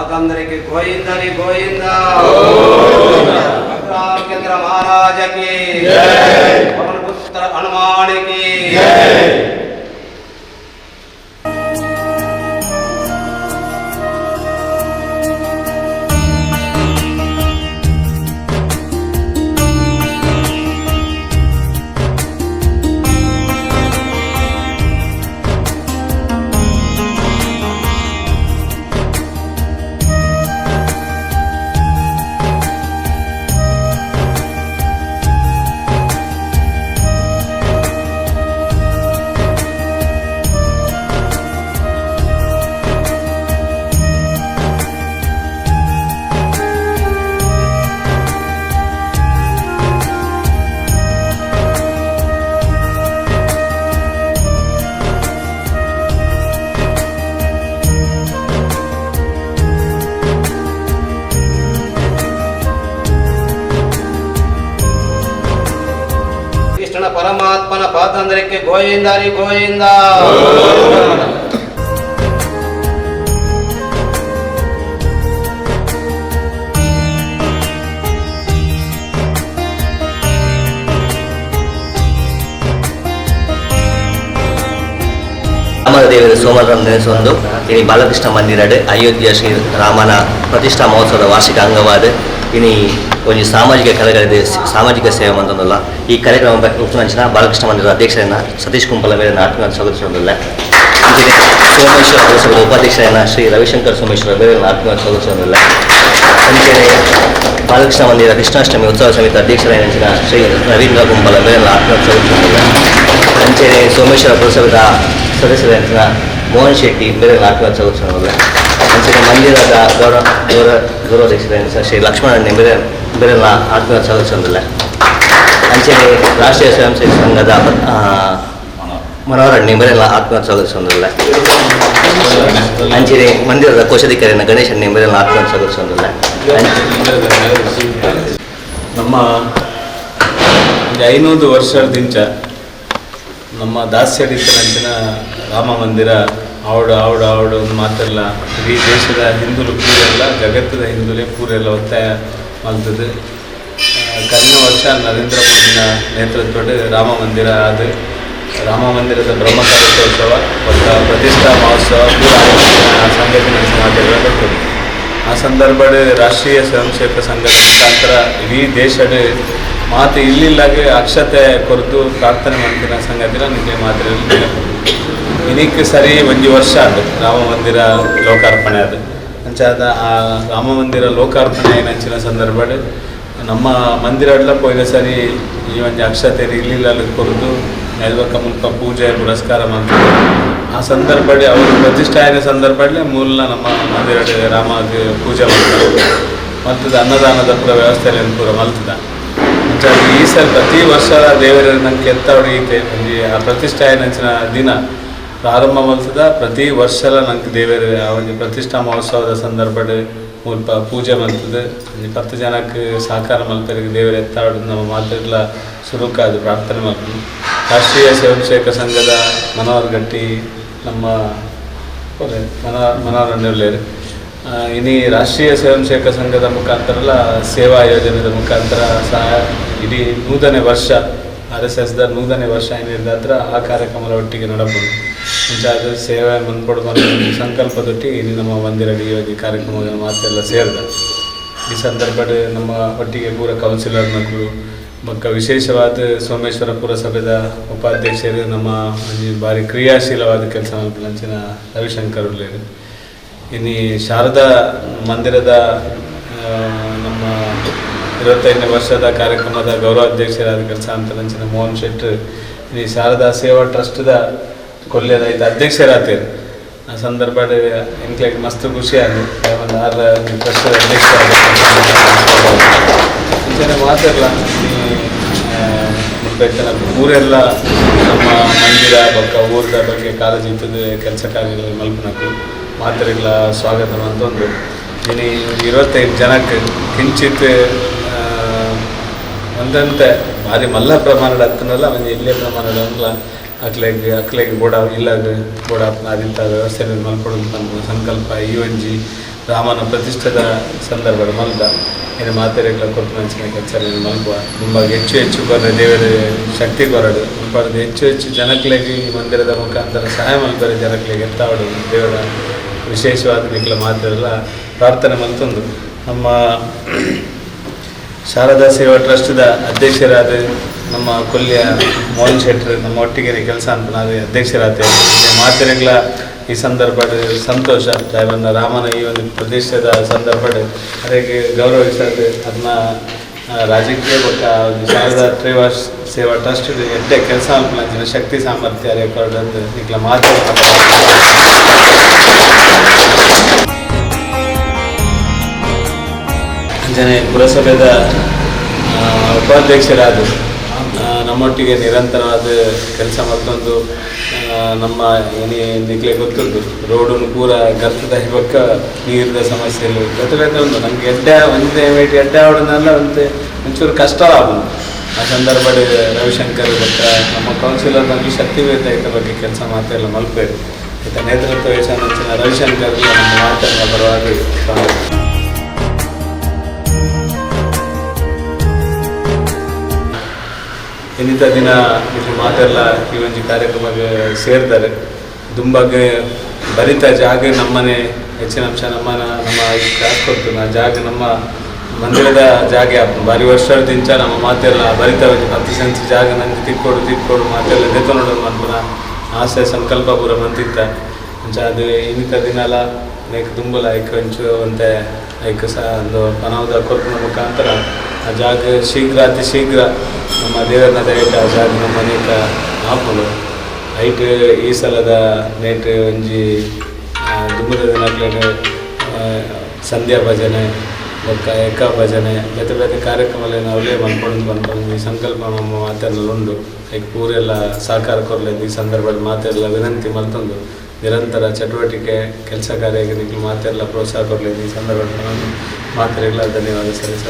ಪಾದಂದರಿಗೆ ಗೋವಿಂದರಿ ಗೋವಿಂದ. ರಾಮಚಂದ್ರ ಮಹಾರಾಜ ಕಿ, ಪವನ ಪುತ್ರ ಹನುಮಾನ್ ಕಿ. ಕೃಷ್ಣನ ಪರಮಾತ್ಮನ ಪಾದಂದರಕ್ಕೆ ಗೋವಿಂದರಿ ಗೋವಿಂದ. ರಾಮದೇವರ ಸೋಮವಾರ ನೆನೆಸೊಂದು ಇನಿ ಬಾಲಕೃಷ್ಣ ಮಂದಿರಡ್ ಅಯೋಧ್ಯೆ ಶ್ರೀ ರಾಮನ ಪ್ರತಿಷ್ಠಾ ಮಹೋತ್ಸವದ ವಾರ್ಷಿಕ ಅಂಗವಾದ ಇನಿ ಒಂಜಿ ಸಾಮಾಜಿಕ ಕಲೆಗಳಿದೆ, ಸಾಮಾಜಿಕ ಸೇವೆ ಮಂತೊಂದುಲ್ಲ. ಈ ಕಾರ್ಯಕ್ರಮ ಉಪ್ಪುನಂಚಿನ ಬಾಲಕೃಷ್ಣ ಮಂದಿರದ ಅಧ್ಯಕ್ಷರನ್ನ ಸತೀಶ್ ಕುಂಪಲ ಮೇರೆ ಆತ್ಮೀಯ ಸ್ವಾಗತಿಸೊಂದುಲ್ಲ. ಅಂಚನೆ ಸೋಮೇಶ್ವರ ಪುರಸಭೆಯ ಉಪಾಧ್ಯಕ್ಷರನ್ನ ಶ್ರೀ ರವಿಶಂಕರ್ ಸೋಮೇಶ್ವರ ಬೇರೆ ಆತ್ಮೀಯ ಸ್ವಾಗತಿಸೊಂದುಲ್ಲ. ಅಂಚನೆ ಬಾಲಕೃಷ್ಣ ಮಂದಿರ ಕೃಷ್ಣಾಷ್ಟಮಿ ಉತ್ಸವ ಸಮಿತಿ ಅಧ್ಯಕ್ಷರಾದ ಶ್ರೀ ರವೀಂದ್ರ ಕುಂಪಲ ಬೇರೆ ಆತ್ಮೀಯ ಸ್ವಾಗತಿಸೊಂದುಲ್ಲ. ಅಂಚನೆ ಸೋಮೇಶ್ವರ ಪುರಸಭೆಯ ಸದಸ್ಯರಾದ ಮೋಹನ್ ಶೆಟ್ಟಿ ಬೇರೆ ಆತ್ಮೀಯ ಸ್ವಾಗತಿಸೊಂದುಲ್ಲ. ಅಂಚನೆ ಮಂದಿರದ ಗೌರವ ಗೌರವ ಗೌರವಾಧ್ಯಕ್ಷರಾದ ಶ್ರೀ ಲಕ್ಷ್ಮಣ ಬೇರೆ ಬೇರೆ ಆತ್ಮೀಯ ಸ್ವಾಗತಿಸೊಂದುಲ್ಲ. ಅಂಚನೆ ರಾಷ್ಟ್ರೀಯ ಸ್ವಯಂ ಸೇವಕ ಸಂಘದ ಮನೋಹರಣ್ಣಿ ಬೇರೆ ಆತ್ಮೀಯ ಸ್ವಾಗತಿಸೊಂದುಲ್ಲ. ಅಂಚನೆ ಮಂದಿರದ ಕೋಶಾಧಿಕಾರಿನ ಗಣೇಶ್ ಅಣ್ಣಿ ಬೇರೆ ಆತ್ಮೀಯ ಸ್ವಾಗತಿಸೊಂದುಲ್ಲ. ನಮ್ಮ 500 ವರ್ಷದಿಂಚ ನಮ್ಮ ದಾಸ್ಯಡಿತ್ತನಂಚಿನ ರಾಮ ಮಂದಿರ ಆವಡು ಆವಡು ಆವಡು ಒಂದು ಮಾತೆಲ್ಲ ಇಡೀ ದೇಶದ ಹಿಂದುಲು ಪೂರೆಲ್ಲ, ಜಗತ್ತದ ಹಿಂದುಲೆ ಪೂರೆಲ್ಲ ಒತ್ತಾಯ ಮಲ್ತದೆ. ಕಳೆದ ವರ್ಷ ನರೇಂದ್ರ ಮೋದಿನ ನೇತೃತ್ವದ ರಾಮ ಮಂದಿರ, ಅದು ರಾಮ ಮಂದಿರದ ಬ್ರಹ್ಮ ಕಲಶೋತ್ಸವ ಮತ್ತು ಪ್ರತಿಷ್ಠಾ ಮಹೋತ್ಸವ ಪೂರ ಸಂಗತಿ ಮಾತೆಲ್ಲ ಬರ್ತದೆ. ಆ ಸಂದರ್ಭಡ್ ರಾಷ್ಟ್ರೀಯ ಸ್ವಯಂ ಸೇವಕ ಸಂಘದ ಮುಖಾಂತರ ಇಡೀ ದೇಶದ ಮಾತು ಇಲ್ಲಿಲ್ಲಾಗೆ ಅಕ್ಷತೆ ಕೊರತು ಪ್ರಾರ್ಥನೆ ಮಾಡ್ತಿನ ಸಂಗತಿನ ನಿಮಗೆ ಮಾತ್ರ. ಇನಿಕ್ ಸರಿ ಒಂಜಿ ವರ್ಷ ಅದು ರಾಮ ಮಂದಿರ ಲೋಕಾರ್ಪಣೆ. ಅದು ಅಂಚಾದ ಆ ರಾಮ ಮಂದಿರ ಲೋಕಾರ್ಪಣೆ ನಂಚಿನ ಸಂದರ್ಭಡ್ ನಮ್ಮ ಮಂದಿರ ಪೋಯಿನ ಸರಿ ಈ ಒಂಜಿ ಅಕ್ಷತೆ ಇಲ್ಲಿಲ್ಲ ಕೊರತು ನೈಲ್ವಕ್ಕ ಮುಲ್ಪ ಪೂಜೆ ಪುರಸ್ಕಾರ ಮಾಡ್ತಾರೆ. ಆ ಸಂದರ್ಭದಲ್ಲಿ ಅವರು ಪ್ರತಿಷ್ಠಾಯನ ಸಂದರ್ಭದಲ್ಲಿ ಮೂಲ ನಮ್ಮ ಮಂದಿರ ರಾಮ ಪೂಜೆ ಮಾಡ್ತಾರೆ ಮಲ್ತದ, ಅನ್ನದಾನದ ಪೂರ ವ್ಯವಸ್ಥೆಯಲ್ಲಿ ಪೂರ ಮಲ್ತದ. ಅಂಚಾದ್ ಈ ಸಲ ಪ್ರತಿ ವರ್ಷ ದೇವರ ನಂಗೆ ಎತ್ತವಡಿಗೀತೆ ಒಂಜಿ ಆ ಪ್ರತಿಷ್ಠಾಯನಂಚಿನ ದಿನ ಪ್ರಾರಂಭ ಮಲ್ತದ. ಪ್ರತಿ ವರ್ಷಲ ನಂಗೆ ದೇವರ ಆ ಒಂಜಿ ಪ್ರತಿಷ್ಠಾ ಮಹೋತ್ಸವದ ಸಂದರ್ಭಡ್ ಮುಲ್ಪ ಪೂಜೆ ಮಲ್ತದೆ, ಒಂಜಿ 10 ಜನಕ್ಕೆ ಸಹಕಾರ ಮಲ್ಪೆರಿಗೆ ದೇವರ ಎತ್ತಾಡು ನಮ್ಮ ಮಾತೆರ್ಲ ಸುರುಕಾದು ಪ್ರಾರ್ಥನೆ ಮಲ್ಪುನು. ರಾಷ್ಟ್ರೀಯ ಸ್ವಯಂ ಸೇವಕ ಸಂಘದ ಮನೋಹರ್ ಗಟ್ಟಿ ನಮ್ಮ ಮನೋಹರ್ ಇನಿ ರಾಷ್ಟ್ರೀಯ ಸ್ವಯಂ ಸೇವಕ ಸಂಘದ ಮುಖಾಂತರಲ್ಲ ಸೇವಾ ಯೋಜನೆದ ಮುಖಾಂತರ ಸಹ ಇಡೀ 100ನೇ ವರ್ಷ RSS the 100ನೇ ವರ್ಷ ಏನಿದೆ ಹತ್ರ ಆ ಕಾರ್ಯಕ್ರಮದ ಒಟ್ಟಿಗೆ ನಡಪುಂಡು. ಅಂಚಾದ್ ಸೇವೆ ಮನ್ಪೊಡು ಸಂಕಲ್ಪದೊಟ್ಟಿಗೆ ಇನಿ ನಮ್ಮ ಮಂದಿರ ಈ ಕಾರ್ಯಕ್ರಮ ಮಾತೆಲ್ಲ ಸೇರಿದ. ಈ ಸಂದರ್ಭಡ್ ನಮ್ಮ ಒಟ್ಟಿಗೆ ಪೂರ ಕೌನ್ಸಿಲರ್ನಕುಲು ಬೊಕ್ಕ ವಿಶೇಷವಾದ ಸೋಮೇಶ್ವರ ಪುರಸಭೆದ ಉಪಾಧ್ಯಕ್ಷರು ನಮ್ಮ ಭಾರಿ ಕ್ರಿಯಾಶೀಲವಾದ ಕೆಲಸ ಮಲ್ಪುನಂಚಿನ ರವಿಶಂಕರ್ ಉಲ್ಲೆರ್. ಇನಿ ಶಾರದಾ ಮಂದಿರದ ನಮ್ಮ 25ನೇ ವರ್ಷದ ಕಾರ್ಯಕ್ರಮದ ಗೌರವಾಧ್ಯಕ್ಷರಾದ ಕೆಲಸ ಅಂತಂಚಿನ ಮೋಹನ್ ಶೆಟ್ಟರ್ ಇನಿ ಶಾರದಾ ಸೇವಾ ಟ್ರಸ್ಟ್ದ ಕೊಲ್ಯದ ಐತ ಅಧ್ಯಕ್ಷರಾತೇರು. ಆ ಸಂದರ್ಭ ಎಂಕ್ಲೆಗ್ ಮಸ್ತ್ ಖುಷಿ ಆಂಡ್ ಒಂದು ಆರ್ ಟ್ರಸ್ಟ್ ಅಧ್ಯಕ್ಷ ಇಂಚನೆ ಮಾತೆರ್ಲ ಮುಲ್ಪ ಊರೆಲ್ಲ ನಮ್ಮ ಮಂದಿರ ಬೊಕ್ಕ ಊರದ ಬಗ್ಗೆ ಕಾಳಜಿ ಇತ್ತದ ಕೆಲಸ ಕಾರ್ಯಗಳು ಮಲ್ಪುನಕು ಮಾತೆರೆಗ್ಲ ಸ್ವಾಗತ ಅಂತಂದು ಇನಿ 25 ಜನಕ್ಕೆ ಕಿಂಚಿತ್ ಒಂದಂತೆ ಭಾರಿ ಮಲ್ಲ ಪ್ರಮಾಣದ ಹತ್ತನಲ್ಲ ಒಂಜಿ ಎಲ್ಯ ಪ್ರಮಾಣದ ಅಂದ್ಲ ಅಕ್ಲೆಗ್ ಅಕ್ಲೆಗ್ ಬೋಡ ಇಲ್ಲಗ್ ಬೋಡ ಅದಿಂತ ವ್ಯವಸ್ಥೆ ಮಲ್ಪೊಡು ಪನ್ಪುನ ಸಂಕಲ್ಪ ಈ ಒಂಜಿ ರಾಮನ ಪ್ರತಿಷ್ಠೆದ ಸಂದರ್ಭದ ಮಲ್ದ ಏನು ಮಾತೆರೆಗ್ಲ ಕೊರ್ಪುನಂಚಿನ ಕೆಲಸ ಮಲ್ಪುವ. ದುಂಬಾಗ್ ಹೆಚ್ಚು ಹೆಚ್ಚು ಕೊರ್ರೆ ದೇವರ ಶಕ್ತಿ ಕೊರಡು. ಮುಲ್ಪರ್ದ್ ಹೆಚ್ಚು ಹೆಚ್ಚು ಜನಕ್ಲೆಗ್ ಈ ಮಂದಿರದ ಮುಖಾಂತರ ಸಹಾಯ ಮಲ್ಪರೆ ಜನಕ್ಲೆಗ್ ಎತ್ತಾವಡು ದೇವರ ವಿಶೇಷವಾದ ನಿಕ್ಲ ಮಾತೆರೆಲ ಪ್ರಾರ್ಥನೆ ಮಲ್ತೊಂದು, ನಮ್ಮ ಶಾರದಾ ಸೇವಾ ಟ್ರಸ್ಟ್ದ ಅಧ್ಯಕ್ಷರಾದ ನಮ್ಮ ಕೊಲ್ಯ ಮೋಹನ್ ಶೆಟ್ಟರ್, ನಮ್ಮ ಒಟ್ಟಿಗೆ ಕೆಲಸ ಅಂತ ಅಧ್ಯಕ್ಷರಾದ ಮಾತೆರೆಗ್ಲ ಈ ಸಂದರ್ಭಡ್ ಸಂತೋಷ. ದಾಯೆಪಂಡ ರಾಮನ ಈ ಒಂದು ಪ್ರದೇಶದ ಸಂದರ್ಭಡ್ ಅದಕ್ಕೆ ಗೌರವಿಸದು ಅದನ್ನ ರಾಜಕೀಯ ಬೊಕ್ಕ ಒಂದು ಶಾರದಾ ಸೇವಾ ಟ್ರಸ್ಟ್ ಎಡ್ಡೆ ಕೆಲಸ ಮಲ್ಪುನಂಚಿನ ಶಕ್ತಿ ಸಾಮರ್ಥ್ಯ ರೆಕಾರ್ಡ್ ಅಂದ್ ನಿಕ್ಲ ಮಾತೆರ್ನ. ಅಂಚನೆ ಪುರಸಭೆದ ಉಪಾಧ್ಯಕ್ಷರಾದ ನಮ್ಮೊಟ್ಟಿಗೆ ನಿರಂತರವಾದ ಕೆಲಸ ಮಲ್ತೊಂದು, ನಮ್ಮ ಏನೇ ನಿಕ್ಲೆ ಗೊತ್ತುಂಟು, ರೋಡನ್ನು ಪೂರ ಗರ್ತದ ಬೊಕ್ಕ ನೀರಿನ ಸಮಸ್ಯೆಲು ಬೇತೆ ಬೇತೆ ಉಂಟು. ನಮ್ಗೆ ಎಡ್ಡೆ ಒಂದೇ ವೇಟ್ ಎಡ್ಡೆ ಆವಡನೆಲ್ಲ ಒಂತೆ ಒಂಚೂರು ಕಷ್ಟ ಆಪುಂಡು. ಆ ಸಂದರ್ಭಡ್ ರವಿಶಂಕರ್ ಬೊಕ್ಕ ನಮ್ಮ ಕೌನ್ಸಿಲರ್ ನಮಗೆ ಶಕ್ತಿ ವೇದ ಐತ ಬಗ್ಗೆ ಕೆಲಸ ಮಾತೆಲ್ಲ ಮಲ್ಪೇರು. ಐತ ನೇತೃತ್ವ ವಹಿಸಂಚಿನ ರವಿಶಂಕರ್ ನಮ್ಮ ಮಾತೆಲ್ಲ ಪರವಾಗಿ ಸ್ವಾಗತ. ಇನ್ನಿತ ದಿನ ಇದು ಮಾತೆಲ್ಲ ಈ ಒಂಜಿ ಕಾರ್ಯಕ್ರಮಕ್ಕೆ ಸೇರ್ತಾರೆ. ದುಂಬಾಗ್ ಬರಿತ ಜಾಗ ನಮ್ಮನೆ ಹೆಚ್ಚಿನ ಅಂಶ ನಮ್ಮನ ನಮ್ಮ ಕಾಸು ಕೊಡ್ತು ನಾ ಜಾಗ ನಮ್ಮ ಮಂದಿರದ ಜಾಗೆ ಆಪುಂಡು. ಬಾರಿ ವರ್ಷದಿಂಚ ನಮ್ಮ ಮಾತೆಲ್ಲ ಬರಿತ ಒಂಜಿ 10 ಸೆಂಟ್ಸ್ ಜಾಗ ನಂಗೆ ತಿಕ್ಕೊಡು ತಿಕ್ಕೊಡು, ಮಾತೆಲ್ಲ ದೆತೊನೊಡು ಮನ್ಪುನ ಆಸೆ ಸಂಕಲ್ಪ ಪೂರ ಮಂತಿತ್ತ. ಅಂಚ ಅದು ಇನ್ನಿತ ದಿನಲ ನೆಕ್ ದುಂಬುಲ ಐಕ್ ಒಂಚೂರು ಒಂತೆ ಐಕ್ ಸಹ ಒಂದು ಪನವುದ ಕೊರ್ಪುನ ಮುಖಾಂತರ ಆ ಜಾಗ ಶೀಘ್ರ ಅತಿ ಶೀಘ್ರ ನಮ್ಮ ದೇವರನ ದಯೆಟ್ ಆ ಜಾಗ ನಮ್ಮ ಅನೇಕ ಆಪುಂಡು. ಐಟ್ ಈ ಸಲದ ನೇಟ್ ಒಂಜಿ ದುಂಬುದ ದಿನಕ್ಲೆಡ್ ಸಂಧ್ಯಾ ಭಜನೆ ಬೊಕ್ಕ ಏಕ ಭಜನೆ ಬೇತೆ ಬೇತೆ ಕಾರ್ಯಕ್ರಮಲೆನ್ ಅವಲೇ ಮನ್ಪೊಡು ಪನ್ಪುನ ಈ ಸಂಕಲ್ಪ ನಮ್ಮ ಮಾತೆರ್ನಲ ಉಂಡು. ಐಕ್ ಪೂರೆಲ್ಲ ಸಹಕಾರ ಕೊರ್ಲೆ ಈ ಸಂದರ್ಭಡ್ ಮಾತೆರ್ಲ ವಿನಂತಿ ಮಲ್ತೊಂದು, ನಿರಂತರ ಚಟುವಟಿಕೆ ಕೆಲಸ ಕಾರ್ಯಕ್ಕೆ ನಿಕ್ಲು ಮಾತೆರ್ಲ ಪ್ರೋತ್ಸಾಹ ಕೊರ್ಲೆ ಈ ಸಂದರ್ಭಡ್ ಮಾತೆರೆಗ್ಲ ಧನ್ಯವಾದ ಸಲ್ಲಿಸ.